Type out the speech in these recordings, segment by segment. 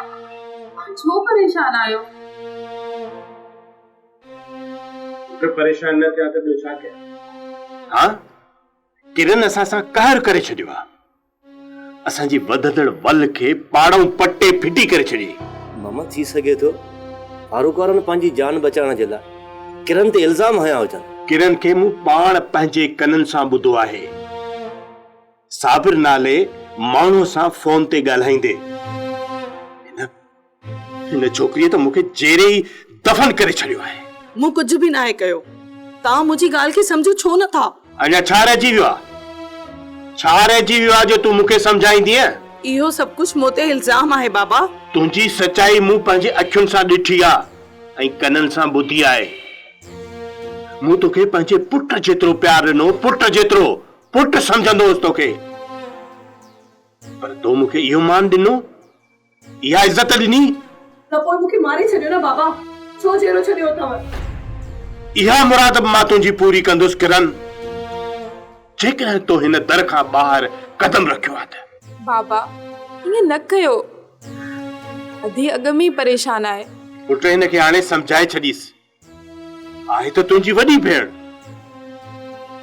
توهان ڇو پريشان آهيو؟ پٽ پريشان نه ٿيان ته ٻيو ڇا ڪيان؟ ها ڪرن اسان سان قهر ڪري ڇڏيو آ. اسان جي وڌندڙ ول کي پاڙئون پٽي ڦٽي ڪري ڇڏيائين. ماما ٿي سگهي ٿو فاروق وارن پنهنجي جان بچائڻ جي لاء ڪرن تي الزام هنيا هجن. ڪرن کي مون پاڻ پنهنجي ڪنن سان ٻڌو آهي. صابر نالي ماڻهوء سان فون تي ڳالهائيندي. هن هن ڇوڪريء ته مون کي جيئري ئي دفن ڪري ڇڏيو آهي. مون ڪجهه به ناهي ڪيو. توهان منهنجي ڳالهه کي سمجهو ڇو نه ٿا؟ اڃا ڇا رهجي ويو آهي؟ ڇا رهجي ويو آهي جو تون مون کي سمجهائيندينء؟ اهو سڀ ڪجهه مون تي الزام آهي بابا. تنهنجي سچائي مون پنهنجي اکين سان ڏٺي آهي ۽ ڪنن سان ٻڌي آهي. مون توکي پنهنجي پٽ جيترو پيار ڏنو، پٽ جيترو، پٽ سمجهندو هوس توکي. پر تو مون کي اهو مان ڏنو؟ اها عزت ڏني؟ ته پوء مون کي ماري ڇڏيو نه بابا، ڇو جيئرو ڇڏيو اٿو؟ اها مراد به مان تنهنجي پوري ڪندس ڪرن، جيڪڏهن تو هن در کان ٻاهر قدم رکيو آهي ته. بابا ائين نه ڪيو، ادي اڳ ۾ ئي پريشان آهي. پٽ هن کي هاڻي سمجهائي ڇڏيس. آهي ته تنهنجي وڏي ڀيڻ،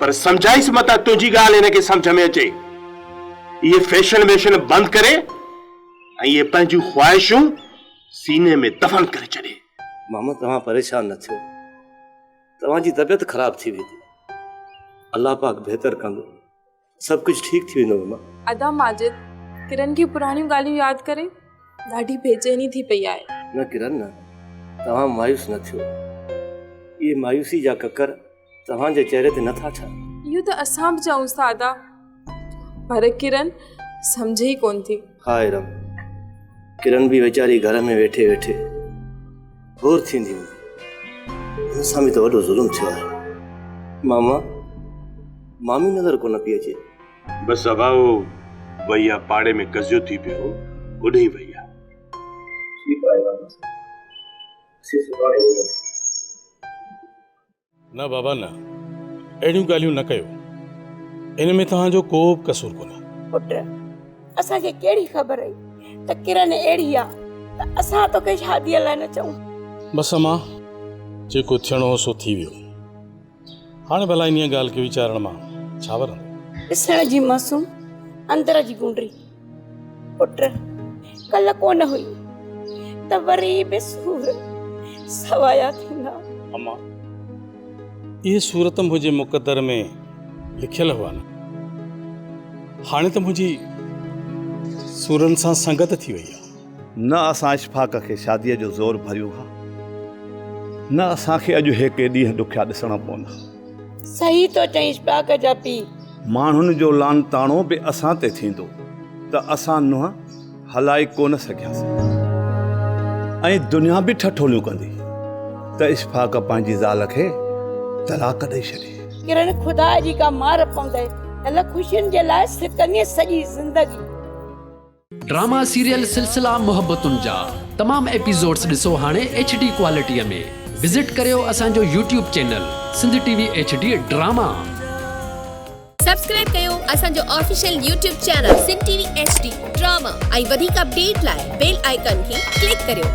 پر سمجهائيس متان تنهنجي ڳالهه هن کي سمجهه ۾ اچي. اهي فيشن ويشن بند ڪري ۽ اهي پنهنجون خواهشون سيني ۾ دفن ڪري ڇڏي. ماما توهان پريشان نه ٿيو، توهان جي طبيعت خراب ٿي ويندي، الله پاڪ بهتر ڪندو. سڀ ڪجهه ٺيڪ ٿي ويندو ماما. ادا ماجد، ڪرن کي پراڻيون ڳالهيون ياد ڪري ڏاڍي بيچيني ٿي پئي آهي. نه ڪرن نه، توهان مايوس نه ٿيو. اهي مايوسي جا ڪڪر توهان جي چهري تي نه ٿا ٺهن. اهو ته اسان به چئونس ٿا ادا، پر ڪرن سمجهي ئي ڪونه ٿي. ها ارم، ڪرن به ويچاري گهر ۾ ويٺي ويٺي بور ٿيندي هوندي. هن سان به ته وڏو ظلم ٿيو آهي. ماما، مامي نظر ڪونه پئي اچي. بس ابا هو وئي آ پاڙي ۾ قضيو ٿي پيو هو اوڏهين وئي آ. ٺيڪ آهي ماما صاحب اسين سڀاڻي اينداسين. نه بابا نه اهڙيون ڳالهيون نه ڪيو ان ۾ توهان جو ڪو به قصور ڪونهي. پٽ اسان کي ڪهڙي خبر هئي ته ڪرن اهڙي آ ته اسان توکي شاديء لاء نه چئون. بس امان جيڪو ٿيڻو هو سو ٿي ويو. هاڻي ڀلا انهيء ڳالهه کي ويچارڻ مان ڇا ورندو؟ ڏسڻ جي معصوم اندر جي گونڊري پٽ ڪلهه ڪونه هئي ته وري به سور سوايا ٿيندا. اما، اهي سور ته منهنجي مقدر ۾ لکيل هئا نه. هاڻي ته منهنجي سورن سان سنگت ٿي وئي آهي. نه اسان اشفاق کي شاديء جو زور ڀريون ها، نه اسان کي اڄ هي ڪي ڏينهن ڏکيا ڏسڻا پون ها. صحيح ٿو چئين اشفاق جا پيء. ماڻهن جو لعن طعنو به اسان تي ٿيندو ته اسان نونهن هلائي ڪونه سگهياسين ۽ دنيا به ٺٺوليون ڪندي ته اشفاق پنهنجي زال کي طلاق ڏئي ڇڏي. ڪرڻ خدا جي ڪا مار پوندئي ته خوشين جي لاء سڪندين سڄي زندگي. ڊراما سيريل سلسلا محبتن جا تمام ايپيسوڊس ڏسو هاڻي ايڇ ڊي ڪوالٽي ۾ وزٽ ڪريو اسان جو YouTube channel Sindh T V H D drama. Subscribe ڪيو اسان جو official YouTube channel Sindh T V H D drama ۽ وڌيڪ اپڊيٽ لاء بيل آئيڪان کي ڪلڪ ڪريو.